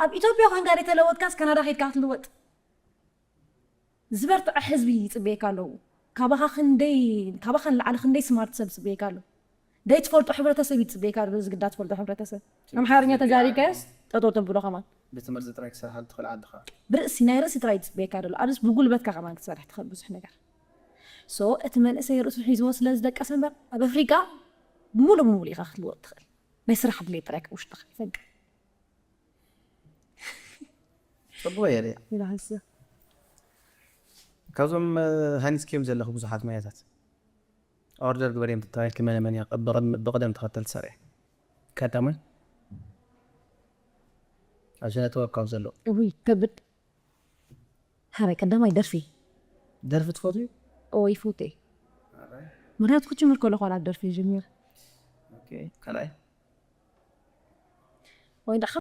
ኣብ ኢትዮጵያ ኮንካ ዘይተለወጥካስ ካናዳ ከይድካ ክትልወጥ ዝበርትዐ ህዝቢ ይፅበየካ ኣለዉ። ካባኻ ክንደይ ካባኻ ንላዕሊ ክንደይ ስማርት ሰብ ይፅበየካ ኣሎ። ደይ ትፈልጦ ሕብረተሰብ ይፅበየካ ኣሎ። ዝግዳ ትፈልጦ ሕብረተሰብ ኣምሓርኛ ተዛሪብካዮስ ጠጠው ተብሎ ከማን ብትምህርቲ ጥራይ ክሰርሓሉ ትኽእል ዓዲ ኸዓ ብርእሲ ናይ ርእሲ ጥራይ ይፅበየካ ኣሎ። ኣብዚ ብጉልበትካ ከማን ክትሰርሕ ትኽእል ብዙሕ ነገር። ሶ እቲ መንእሰይ ርእሱ ሒዝዎ ስለ ዝደቀሰ እምበር ኣብ ኣፍሪቃ ሙሉእ ብሙሉእ ኢኻ ክትልወጥ ትኽእል። ናይ ስራሕ ድሌት ጥራይ ውሽጥኻ ይፈንቅል። ፅቡቕ እየ ሪኣ ኢላ ሓንስ ካብዞም ሃኒስክዮም ዘለኹ ብዙሓት ማያታት ኦርደር ግበርዮም ተባሂልኪ መነ መን እያ ብቕደም ተኸተል ትሰርዒ ቀዳማይ ኣብ ስነ ጥበብ ካብ ዘለዉ ውይ ከብድ። ሓራይ ቀዳማይ ደርፊ ደርፊ ትፈትዩ ኦይ ፉቴ ምክንያቱ ክጅምር ከሎ ኳላ ደርፊ ጀሚር ካልኣይ ወይ ደኣ